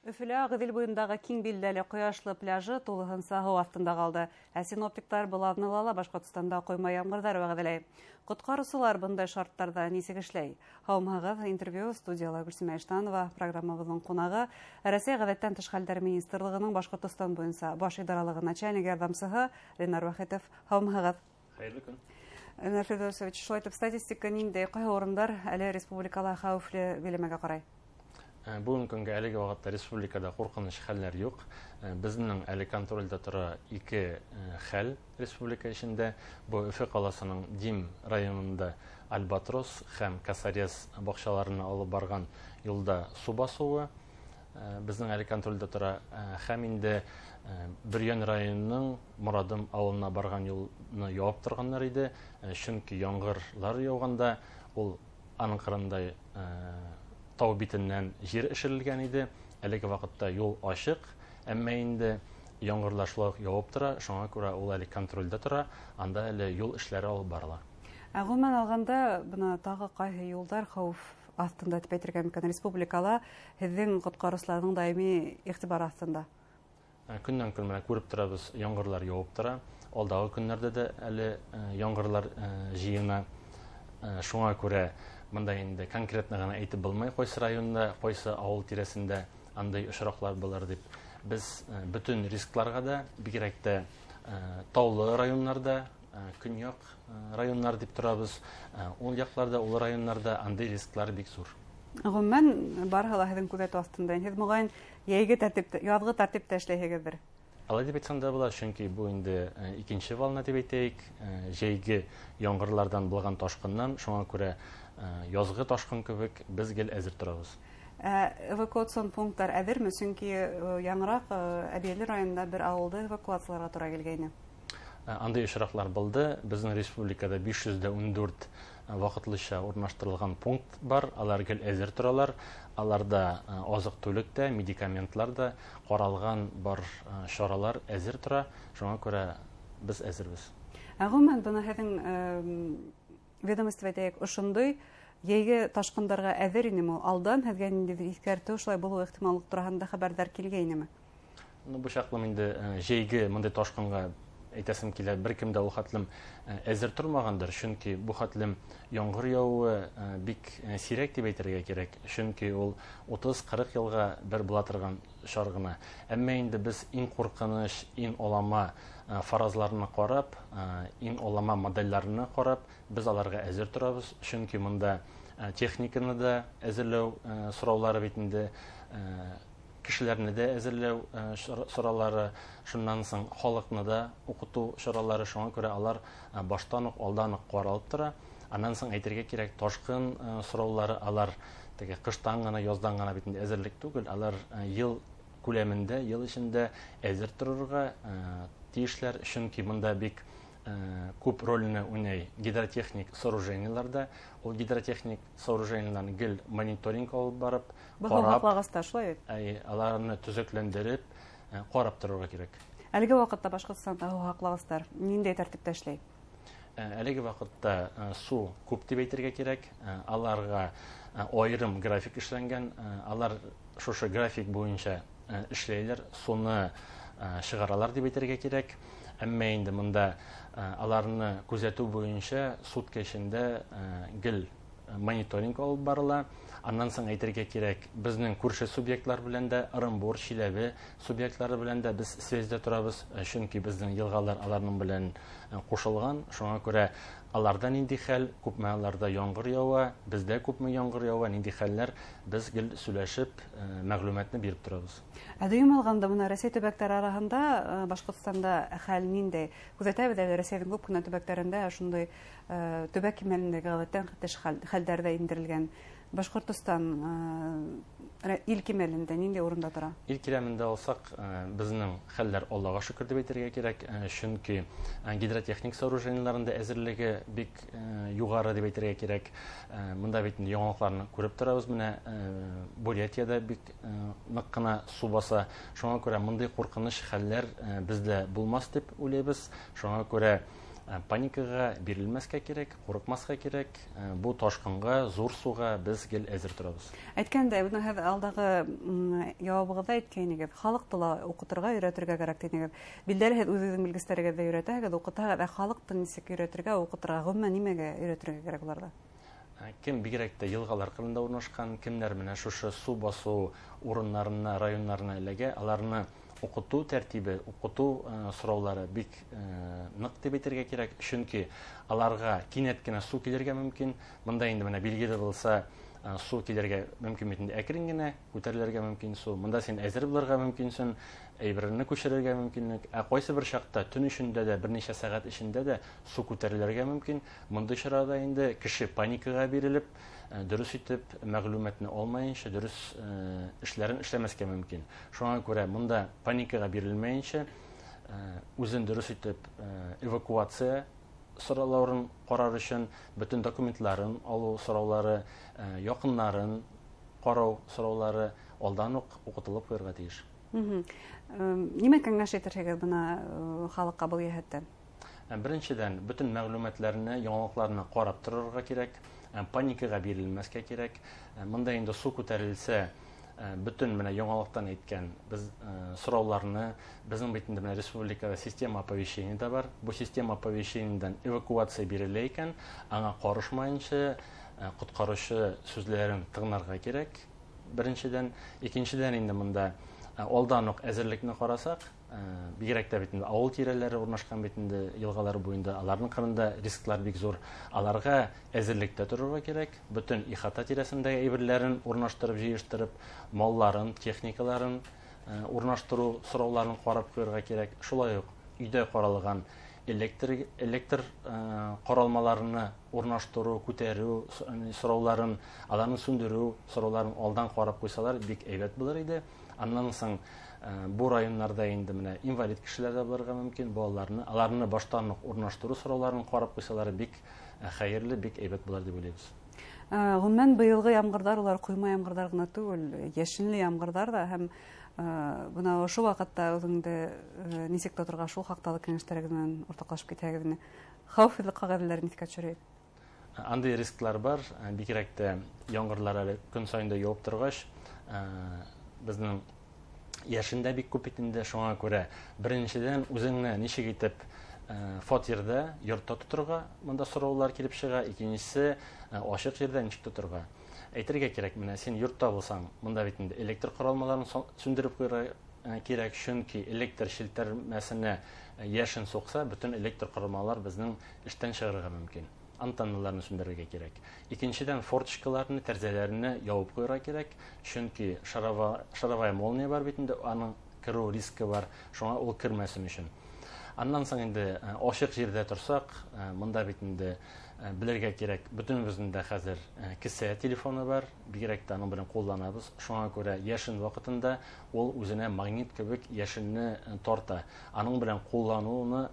Өфөлә Ағиҙел буйындағы киң билдәле Ҡояшлы пляжы тулыһынса һыу аҫтында ҡалды. Ә синоптиктар был аҙнала ла Башҡортостанда ҡойма ямғырҙар вәғәҙәләй. Ҡотҡарыусылар бындай шарттарҙа нисек эшләй? Һаумыһығыҙ, интервью студияла Гөлсимә Иштанова, программабыҙҙың ҡунағы Рәсәй ғәҙәттән тыш хәлдәр министрлығының Башҡортостан буйынса баш идаралығы начальник ярҙамсыһы Ленар Вахитов. Һаумыһығыҙ. Хәйерле көн. Ленар Фирҙәүсович, шулай итеп статистика ниндәй, ҡайһы урындар әле республикала хәүефле биләмәгә ҡарай? Бөгөнгө көнгә әлеге ваҡытта республикала ҡурҡыныс хәлләр юҡ. Беҙҙең әле контролдә тора ике хәл республика эсендә. Был Өфө ҡаласының Дим районында Альбатрос һәм Косорез баҡсаларына алып барған юлда су басыуы беҙҙең әле контролдә тора. Һәм инде Бөрйән районының Морадым ауылына барған юлны яуып торғандар ине, сөнки ямғырлар яуғанда ул аның ҡырындай тау битеннән ер эшерелгән ине. Әлеге ваҡытта юл асыҡ, әммә инде ямғырлар шулай уҡ яуып тора, шуңа күрә ул әле контролдә тора, анда әле юл эшләре алып барыла. Ә ғөмүмән алғанда, бына тағы ҡайһы юлдар хәүеф аҫтында тип әйтергә мөмкин республикала һеҙҙең ҡотҡарыусыларҙың даими иғтибар аҫтында? Көннән көн менә күреп торабыҙ, ямғырлар яуып тора. Алдағы көннәрҙә дә әле ямғырлар йыйына. Шуңа күрә бында инде конкретно ғына әйтеп булмай, ҡайсы районда, ҡайсы ауыл тирәсендә андай осраҡлар булыр дип. Беҙ бөтөн рискларға да, бигерәк тә таулы районнарда, көньяҡ районнар дип торабыҙ. Ул яҡларҙа, ул районнарҙа андай рисклар бик ҙур. Ғөмүмән, барыһы ла һеҙҙең күҙәтеү аҫтында. Һеҙ моғайын йәйге тәртиптә, яҙғы тәртиптә эшләйһегеҙҙер. Алай тип әйтһәң дә була, сөнки бу инде икенсе волна тип әйтәйек, йәйге ямғырларҙан булған ташҡыннан, шуңа күрә язгы ташҡын кебек беҙ гел әҙер торабыҙ. Эвакуацион пункттар әҙерме? Сөнки яңыраҡ Әбйәлил районында бер ауылды эвакуацияларға тура килгәйне. Андай осраҡлар булды. Беҙҙең республикала 514 ваҡытлыса урынлаштырылған пункт бар. Алар гел әҙер торалар. Аларда аҙыҡ-түлек тә, медикаментлар да, ҡаралған бар саралар әҙер тора. Шуңа күрә беҙ әҙербеҙ. Ә ғөмүмән, бына һеҙҙең ведомство әйтәйек, ошондай йәйге ташҡындарға әҙер инеме ул? Алдан һеҙгә ниндәйҙер иҫкәртеү шулай булыу ихтималлыҡ тураһында хәбәрҙәр килгәйнеме? Бу чаклым инде йәйге мындай ташҡынға әйтәсем килә, бер кем дә ул хәтлем әҙер тормағандыр, сөнки бу хәтлем ямғыр яуы бик сирәк тип әйтергә кәрәк, сөнки ул утыҙ-ҡырыҡ йылға бер була торған шар ғына. Әммә инде беҙ иң ҡурҡыныс, иң олама фаразларына ҡарап, иң олама моделләренә ҡарап, беҙ аларға әҙер торабыҙ, сөнки мында техниканы да әҙерләү сораулары бит инде, кешеләрне дә әҙерләү саралары, шуннан һуң халыҡны да уҡытыу саралары, шуңа күрә алар баштан уҡ, алдан уҡ ҡаралып тора. Аннан һуң әйтергә кәрәк, ташҡын сораулары алар теге ҡыштан ғына, яҙҙан ғына бит инде әҙерлек түгел, алар йыл күләмендә, йыл эсендә әҙер торорға тейешләр, сөнки бында бик күп рольне уйнай гидротехник сооружениеларда. Ул гидротехник сооружениеларны гел мониторинг алып барып, Был ҡарап, һаҡлағыста шулай бит? Әй, аларны төҙөкләндереп, ҡарап торорға кәрәк. Әлеге ваҡытта Башҡортостанда һыу һаҡлағыстар ниндәй тәртиптә эшләй? Әлеге ваҡытта су күп тип әйтергә кәрәк. Аларға айырым график эшләнгән. Алар шушы график буйынса эшләйләр, суны сығаралар тип әйтергә кәрәк. Әммә инде мында аларны күҙәтеү буйынса сутка эсендә гел мониторинг алып барыла. Аннан соң әйтергә кәрәк, беҙҙең күрше субъектлар белән дә, Ырымбур, Силәбе субъектлары белән дә беҙ связьдә торабыҙ, сөнки беҙҙең йылғалар аларның белән ҡушылған. Шуңа күрә аларда ниндәй хәл, күпме аларда ямғыр яуа, беҙҙә күпме ямғыр яуа, ниндәй хәлләр, беҙ гел сөйләшеп, мәғлүмәтне биреп торабыҙ. Ә дөйөм алғанда, бына Рәсәй төбәктәре араһында Башҡортостанда хәл ниндәй? Күҙәтәбеҙ әле Рәсәйҙең күп кенә төбәктәрендә шундай төбәк кимәлендәге ғәҙәттән тыш хәлдәр ҙә индерелгән. Башҡортостан ил кимәлендә ниндәй урында тора? Ил кимәлендә алсаҡ, беҙҙең хәлләр Аллаға шөкөр тип әйтергә кәрәк, сөнки гидротехник сооружениеларында әҙерлеге бик юғары тип әйтергә кәрәк. Мында бит инде яңылыҡларны күреп торабыҙ, менә Бурятияда бик ныҡ ҡына су баса. Шуңа күрә мындай ҡурҡыныс хәлләр беҙҙә булмаҫ тип уйлайбыҙ. Шуңа күрә Паникаға бирелмәскә кәрәк, ҡурҡмаҫҡа кәрәк. Бу ташҡынға, ҙур суға беҙ гел әҙер торабыҙ. Әйткәндәй, бына һеҙ алдағы яуабығыҙҙа әйткәйнегеҙ, халыҡты ла уҡытырға, өйрәтергә кәрәк тинегеҙ. Билдәле, һеҙ үҙегеҙҙең белгестәрегеҙҙе өйрәтәһегеҙ, уҡытаһығыҙ, ә халыҡты нисек өйрәтергә, уҡытырға, ғөмүмән нимәгә өйрәтергә кәрәк уларҙы? Кем бигерәк тә йылғалар ҡырында урынлашҡан, кемдәр менән шушы су басыу урыннарына, районнарына эләгә, аларны уҡытыу тәртибе, уҡытыу сораулары бик ныҡ тип әйтергә кәрәк, сөнки аларға кинәт кенә су килергә мөмкин. Бында инде менә билгеле булса, су килергә мөмкин бит инде, әкрен генә күтәрелергә мөмкин су. Бында син әҙер булырға мөмкинсең, әйбереңне күсерергә мөмкинлек. Ә ҡайсы бер чакта төн эчендә дә, бер нисә сәғәт эчендә дә су күтәрелергә мөмкин. Мондый чарада инде кеше паникаға бирелеп, дөрөҫ итеп мәғлүмәтне алмайынса, дөрөҫ эшләрен эшләмәскә мөмкин. Шуңа күрә монда паникаға бирелмәйенсә, үзен дөрөҫ итеп эвакуация сорауларын карар өчен бөтен документларын алу сораулары, яҡыннарын карау сораулары алдан уҡ уҡытылып ҡуйырға тейеш. Нимә кәңәш әйтерһегеҙ бына халыҡҡа был йәһәттән? Беренсенән, бөтен мәғлүмәтләрне, яңылыҡларны ҡарап торорға кәрәк, паникаға бирелмәҫкә кәрәк. Бында инде су күтәрелсә, бөтен менә яңалыҡтан әйткән беҙ сорауларны, беҙҙең бит инде менә республикала система оповещения да бар. Бу система оповещениедан эвакуация бирелә икән, аңа ҡарышмайынса, ҡотҡарыусы сүҙләрен тыңларға кәрәк. Беренсенән, икенсенән инде монда алдан уҡ әҙерлекне ҡарасаҡ, бигерәк тә бит инде ауыл тирәләре урынлашҡан бит инде йылғалар буйында, аларның ҡырында рисклар бик ҙур. Аларға әҙерлектә торорға кәрәк, бөтөн ихата тирәсендәге әйберләрен урынлаштырып, йыйыштырып, малларын, техникаларын урынлаштырыу сорауларын ҡарап ҡуйырға кәрәк. Шулай уҡ өйҙә ҡаралған электр ҡоралмаларны урынлаштырыу, күтәреү сорауларын, аларны сүндереү сорауларын алдан ҡарап ҡуйсалар бик әйбәт булыр ине. Аннан һуң бу районнарда инде менә инвалид кешеләр дә булырга мөмкин, балаларны, аларны баштан ук урнаштыру сорауларын карап куйсалар бик хәерле, бик әйбәт булыр дип уйлыйбыз. Гомумән, быйылгы ямғырҙар улар ҡойма ямғырҙар ғына түгел, йәшенле ямғырҙар да, һәм бына ошо ваҡытта үҙеңде нисек тоторға, шул хаҡта ла кәңәштәрегеҙ менән уртаҡлашып китһәгеҙ ине. Хәүефһеҙлек ҡағиҙәләрен иҫкә төшөрәйек. Андый рисклар бар, бигерәк тә ямғырлар әле көн сайын да яуып торғас, беҙҙең йәшен дә бик күп бит инде, шуңа күрә беренсенән үҙеңне нисек итеп фатирҙа, йортта тоторға, монда сораулар килеп сыға, икенсеһе, ашыҡ ерҙә нисек тоторға. Әйтергә кәрәк, менә син йортта булсаң, монда бит инде электр ҡоралмаларын сүндереп ҡуйырға кәрәк, чөнки электр челтәрмәсенә йәшен суҡса, бөтөн электр ҡоралмалар беҙҙең эштән сығырға мөмкин. Антенналарны сүндерергә кәрәк. Икенсенән, форточкаларны, тәрәзәләрне ябып ҡуйырға кәрәк, чөнки шаровая молния бар бит инде, аның керү рискы бар, шуңа ул кермәсен өчен. Аннан соң инде ашыҡ ерҙә торсаҡ, монда бит инде белергә кәрәк, бөтөнөбөҙҙөң дә хәҙер кесә телефоны бар, бигерәк тә аның белән ҡулланабыҙ. Шуңа күрә йәшен ваҡытында ул үҙенә магнит кеүек йәшенне тарта. Аның белән ҡулланыуны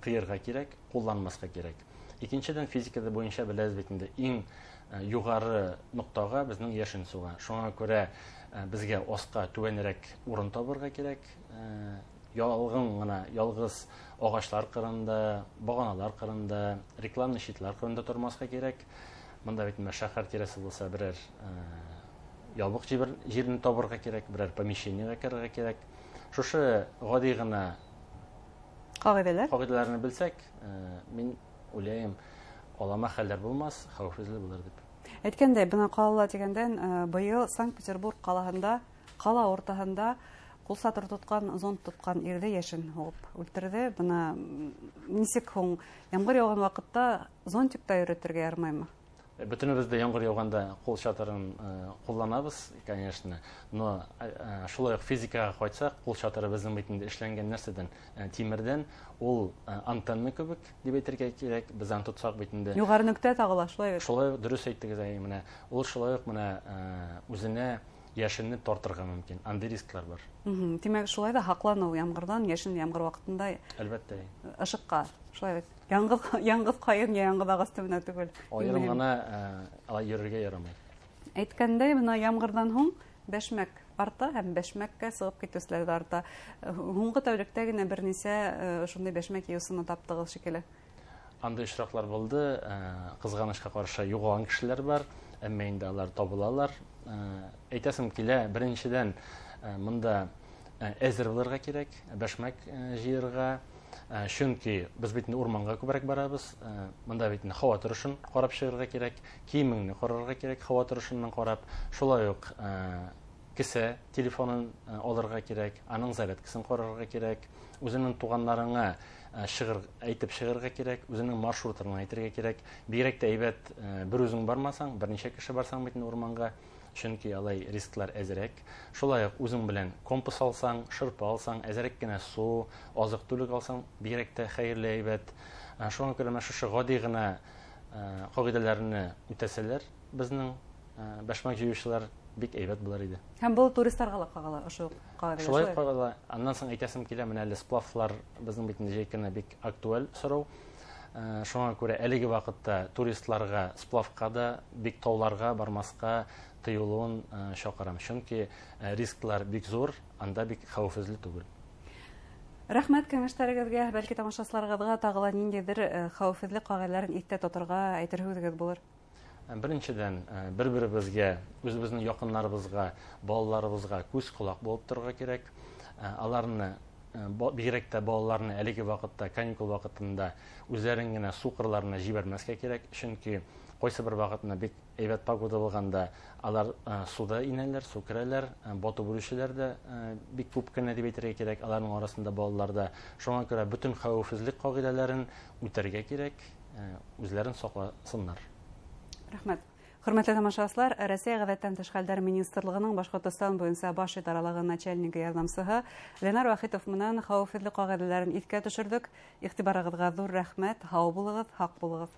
тыйырға кәрәк, ҡулланмаҫҡа кәрәк. Икенсенән, физикада буйынса беләбеҙ бит инде, иң юғары ноҡтаға беҙҙең йәшен суға. Шуңа күрә беҙгә аҫҡа түбәнерәк урын табырға кәрәк. Ялғын ғына, ялғыҙ ағастар ҡырында, бағаналар ҡырында, рекламный щитлар ҡырында тормаҫҡа кәрәк. Бында бит инде шәһәр тирәсе булса, берәр ябыҡ ерен табырға кәрәк, берәр помещениеға керергә кәрәк. Шушы ғади ғына ҡағиҙәләр? Ҡағиҙәләрне белсәк, мин уйлайым, алама хәлдәр булмаҫ, хәүефһеҙле булыр тип. Әйткәндәй, бына ҡалала тигәндән, быйыл Санкт-Петербург ҡалаһында, ҡала уртаһында ҡул сатыр тотҡан, зонт тотҡан ирҙе йәшен һуғып үлтерҙе. Бына нисек һуң ямғыр яуған ваҡытта зонтикта йөрөтөргә ярамаймы? Бөтөнөбөҙ ҙә ямғыр яуғанда ҡул сатырын ҡулланабыҙ, конечно, но шулай уҡ физикаға ҡайтсаҡ, ҡул сатыры беҙҙең бит инде эшләнгән нәрсәҙән, тимерҙән, ул антенна кеүек тип әйтергә кәрәк, беҙ аны тотсаҡ бит инде. Юғары нөктә тағыла, шулай бит? Шулай уҡ, дөрөҫ әйттегеҙ, әй, менә ул шулай уҡ менә үҙенә йәшенне тартырға мөмкин, андый рисклар бар. Тимәк, шулай ҙа һаҡланыу ямғырҙан, йәшен ямғыр ваҡытында Әлбәттә. Ышыҡҡа, шулай бит. Яңғыҙ ҡайын, йә яңғыҙ ағас төбөнә түгел. Айырым ғына алай йөрөргә ярамай. Әйткәндәй, бына ямғырҙан һуң бәшмәк арта һәм бәшмәккә сығып китеүселәр ҙә арта. Һуңғы тәүлектә генә бер нисә шундай бәшмәк йыйыусыны таптығыҙ шикелле. Андай очраҡлар булды, ҡыҙғанысҡа ҡаршы юғалған кешеләр бар, әммә инде алар табылалар. Әйтәсем килә, беренсенән, мында әҙер булырға кәрәк, бәшмәк йыйырға, чөнки беҙ бит инде урманға күберәк барабыҙ, мында бит инде һауа торошон ҡарап сығырға кәрәк, кейемеңде ҡарарға кәрәк, һауа торошонан ҡарап, шулай уҡ кесә телефонын алырға кәрәк, аның зарядкасын ҡарарға кәрәк, үҙеңдең туғандарыңа әйтеп сығырға кәрәк, үҙеңдең маршрутын әйтергә кәрәк. Бигерәк тә әйбәт бер үҙең бармаһаң, бер нисә кеше барсаң бит инде урманға, чөнки алай рисклар әҙерәк. Шулай уҡ үҙең белән компас алсаң, шырпы алсаң, әҙерәк кенә су, азыҡ-түлек алсаң, бигерәк тә хәйерле әйбәт. Шуңа күрә менә шушы гади генә ҡағиҙәләрне үтәсәләр, беҙҙең бәшмәк йыйыусылар бик әйбәт булыр ине. Һәм был туристарға ла ҡағыла, ошо ҡағиҙә. Шулай ҡағыла. Аннан һуң әйтәсем килә, менә әле сплавлар беҙҙең бит инде җәй көне бик актуаль сорау. Шуңа күрә әлеге ваҡытта туристларға сплавҡа да, бик тауларға бармасҡа тыйылыуын саҡырам. Чөнки рисклар бик ҙур, анда бик хәүефһеҙле түгел. Рәхмәт кәңәштәрегеҙгә, бәлки тамашасыларығыҙға тағы ла ниндәйҙер хәүефһеҙлек ҡағиҙәләрен иҫтә тоторға әйтер һүҙегеҙ булыр. Беренсенән, бер-беребеҙгә, үҙебеҙҙең яҡындарыбыҙға, балаларыбыҙға күҙ ҡолаҡ булып торорға кәрәк. Аларны, бигерәк тә балаларны әлеге ваҡытта, каникул ваҡытында үҙҙәрен генә су ҡырларына ебәрмәҫкә кәрәк, чөнки ҡайсы бер ваҡытында бик әйбәт погода булғанда алар суда инәләр, су керәләр, батып үлеүселәр ҙә бик күп кенә тип әйтергә кәрәк, аларның араһында балалар ҙа. Шуңа күрә бөтөн хәүефһеҙлек ҡағиҙәләрен үтәргә кәрәк, үҙләрен саҡлаһыннар. Рәхмәт. Хөрмәтле тамашасылар, Рәсәй ғәҙәттән тыш хәлдәр министрлығының Башҡортостан буйынса баш идаралығы начальнигы ярҙамсыһы Ленар Вахитов менән хәүефһеҙлек ҡағиҙәләрен иҫкә төшөрҙөк. Иғтибарығыҙға ҙур рәхмәт. Һау булығыҙ, һаҡ булығыҙ.